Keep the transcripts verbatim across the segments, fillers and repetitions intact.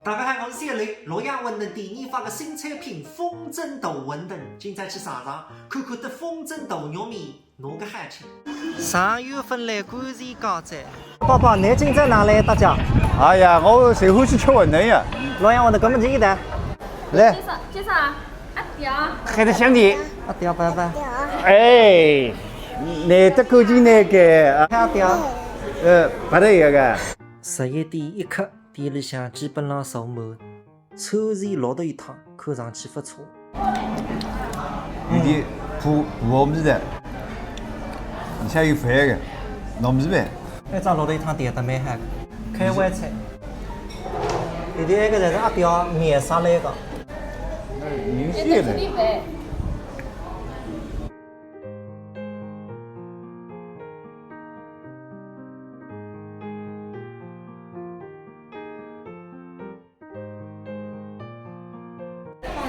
大家好，我是谢磊，洛阳馄饨店研发个新产品风筝大馄饨，今朝去尝尝，看看搭风筝大肉面哪个好吃。三月份来观前街哉。宝宝，侬今朝哪来搭界？哎呀，我最欢喜吃馄饨呀。洛阳馄饨，搿么侬一道。来。介绍，介绍啊，阿刁。海带香甜。阿刁，拜拜。哎，难得看见侬个啊。阿刁。呃，勿得一个。十一点一刻，店里向基本上坐满。 抽签落得一趟，看上去勿错。有点苦，苦味道，而且有饭个，糯米饭。埃只落得一趟，点得蛮好个，开胃菜。现在埃个侪是阿刁面杀来个。明显的。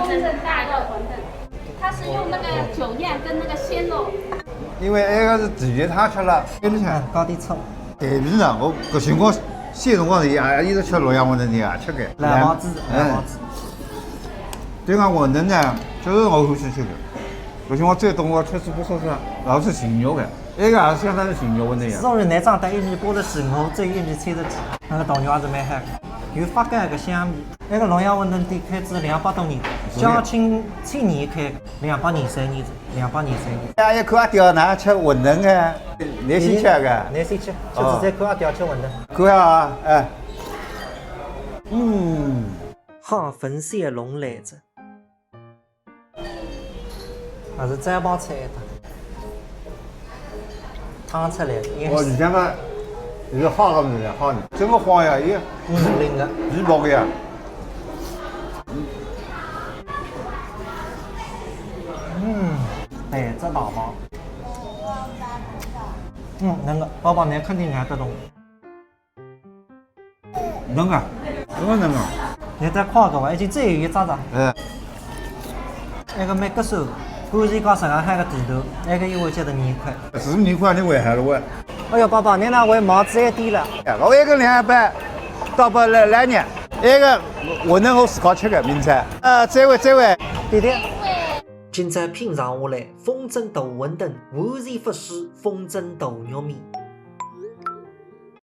风筝大肉馄饨，它是用那个酒酿跟那个鲜肉。因为埃个是直接他吃了，跟你讲。嗯，高低错。对，勿是啊，我搿辰光小辰光也一直吃洛阳馄饨个啊，吃个。老毛子，嗯。老毛子。对讲馄饨呢，就是我欢喜吃个。搿辰光最多我吃是不少是，老是寻肉个，埃个也是相当于寻肉馄饨呀。自从是侬长大一年过得是我最一年吃得起，那个大肉还是蛮好个，有发酵个香味。 埃个洛阳馄饨店开仔两百多年，嘉庆七年开，两百廿三年哉，两百廿三年。哎呀，看阿刁哪吃馄饨啊？侬先吃个？侬先吃，吃仔再看阿刁吃馄饨。看啊，哎。嗯。好，粉丝也弄来哉。 还是再包菜一趟，汤出来了，也哦，是。你看看，这个好了没有？好呢，真个好呀，也嗯，灵个。皮薄个呀。嗯，哎，这大包。嗯，那个包包，侬肯定拿得动。 能啊，真个能啊。侬再看个伐，已经只有一只了。哎。埃个蛮合算，观前街上海个地头，埃个一碗才十二块。十二块侬还好了喂。哎哟，宝宝，侬哪会毛子一点了？哎，我埃个两百，倒拨来来呢，埃个馄饨我自家吃个，明朝。呃，再会，再会。对对。今朝品尝下来，风筝大馄饨，完全勿输风筝大肉面。